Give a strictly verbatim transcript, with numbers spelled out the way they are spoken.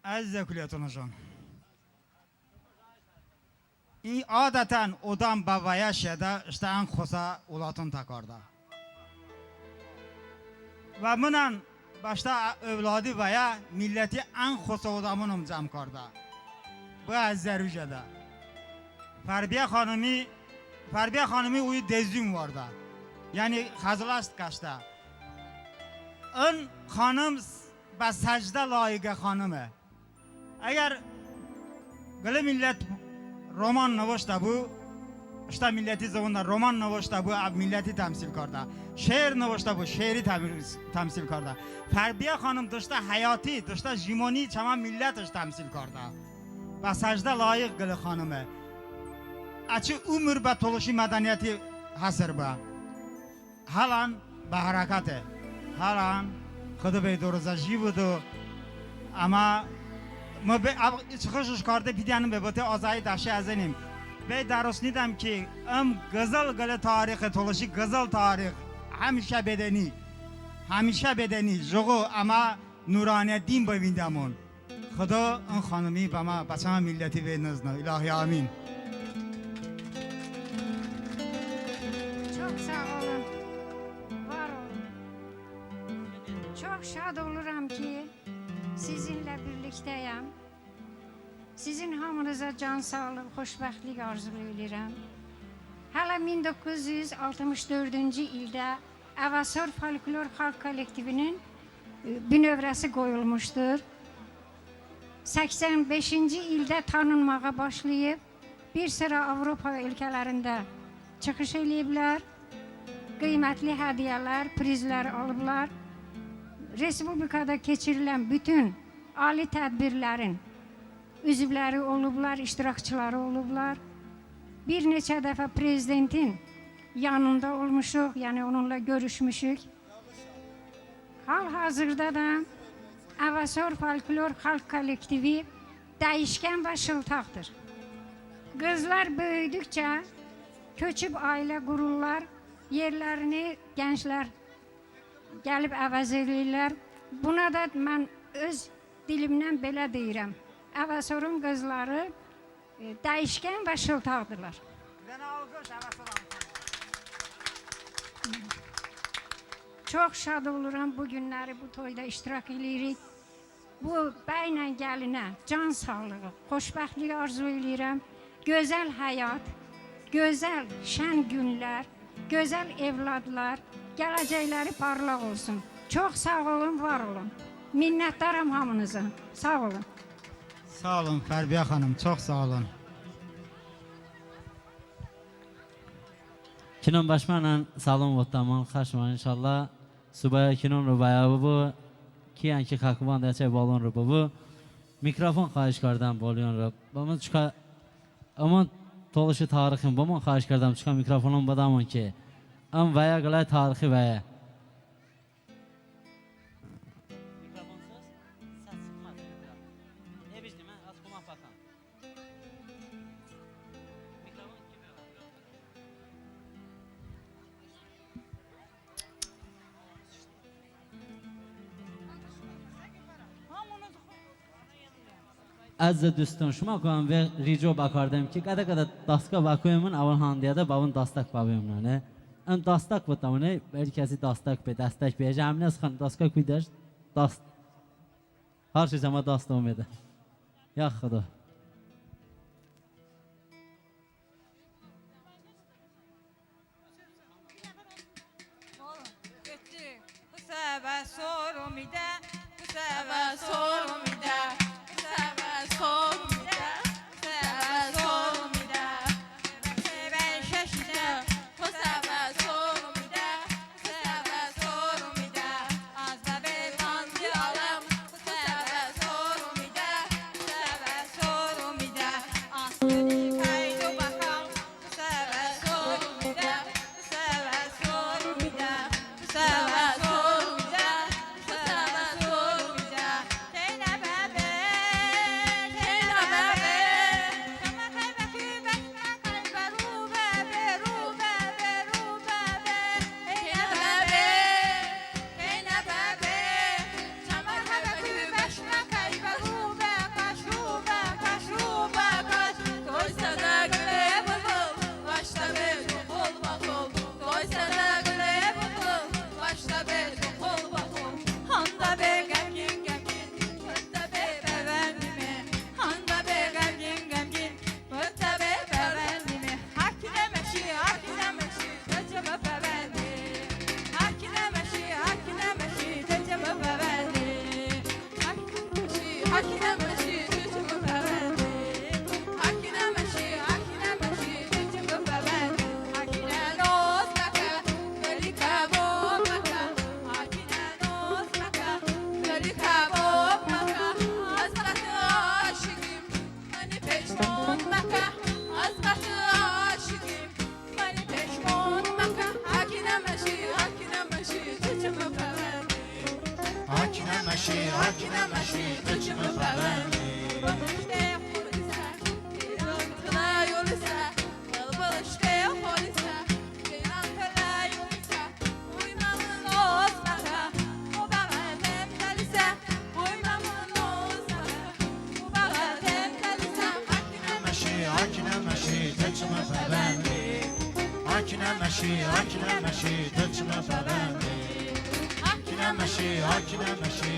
Əzizə Kulyətonıjon. İ, adətən odəm bə vəyə şedə ıştə ən xosə olatın təkardə. Və mınən bəştə övladi vəyə milləti ən xosə odəmonım cəm kardə. Bı əzizə rujədə Fərbiyə xanımi, Fərbiyə xanımi oyu dezum vardə. Yəni xəzıləşt kəştə. In xanım s-, bə səcdə layiğə xanıme. Əgər qılə millət roman nıvıştə bu, ıştə milləti zıvonədə roman nıvıştə bu, əv milləti təmsil kardə. Şeir nıvıştə bu, şeiri təmir-, təmsil kardə. Fərbiyə xanım dıştə həyati, dıştə jimoni çəmə millətış təmsil kardə. Bə səcdə layiğ qılə xanıme. Əçəy umr bə tolışi mədəniyyəti həsr bə. Hələn bə hərəkəte. Hələn Xıdo bəy dorozə jiv bıdo. Əmə mı be, əv, çıxışış karde pidənim be, bıte Azəri dəşe əzınim. Bəy dərosnidəm ki, ım qızıl qılə tarıxe, tolışi qızıl tarıx həmişə bedəni. Həmişə bedəni. Jıqo əmə nuraniyyə din bıvindəmon. Xıdo ın xanımi bəmə, bə çəmə milləti vey nızno. İlahi, amin. Çox sağ olun, var olun. Çox şad oluram ki, sizinlə birlikdəyəm. Sizin hamınıza can sağlığı, xoşbəxtlik arzu eləyirəm. Hələ min doqquz yüz altmış dördüncü ildə Əvəsor folklor xalq kollektivinin, e, bünövrəsi qoyulmuşdur. Səksən beşinci ildə tanınmağa başlayıb, bir sıra Avropa ölkələrində çıxış eləyiblər. Qiymətli hədiyyələr, prizlər alıblar. Respublikada keçirilən bütün ali tədbirlərin üzvləri olublar, iştirakçıları olublar. Bir neçə dəfə prezidentin yanında olmuşuq, yəni onunla görüşmüşük. Hal-hazırda da Əvəsor folklor xalq kollektivi dəyişkən və şıltaqdır. Qızlar böyüdükcə köçüb ailə qururlar, yerlərini gənclər gəlib əvəz eləyirlər. Buna da mən öz dilimdən belə deyirəm. Əvəsorun qızları, e, dəyişkən və şıltaqdırlar. Bir dənə alqış Əvəsor. Çox şad oluram bu günləri bu toyda iştirak eləyirik. Bu bəylə gəlinə can sağlığı, xoşbəxtlik arzu eləyirəm. Gözəl həyat, gözəl şən günlər, gözəl evladlar, gələcəkləri parlaq olsun. Çox sağ olun, var olun. Minnətdaram hamınıza. Sağ olun. Sağ olun Fərbiyə xanım, çox sağ olun. Kinon bəşmənən səlom votdəmon, xaşmən inşallah. Subə kinon ro vəyə bıbu, kiyən ki xəkuban deçəy balon ro bıbu. Mikrofon xahiş kardəm balon ro. Bımın çokə, ımın tolışi tarıxin, bımın xahiş kardəm çokə mikrofonım bıdəmon ki, ım vəyə qıləy tarıxi vəyə. Mikrofonsuz səs çıxmaz. Ebijdi, mən az komaq baxam. Əzizə duston, şıməku ən ve rico bəkardəm ki, qədə-qədə daskə vəkuəmon, əvon handeədə bəvon dastək bəvemon, ne? Im dastək votəmon, ne? Bəlkəsi dastək be, dastək be. Əmnə sıxan daskə kuydəş, dast. Har şey cəmə dast omedə. Ya Xıdo. Akinəməşi, akinəməşi, tı çımı pəvəni. Akinəməşi, akinəməşi, tı çımı pəvəni. Akinəməşi, akinəməşi, tı çımı pəvəni. Akinəməşi, akinəməşi,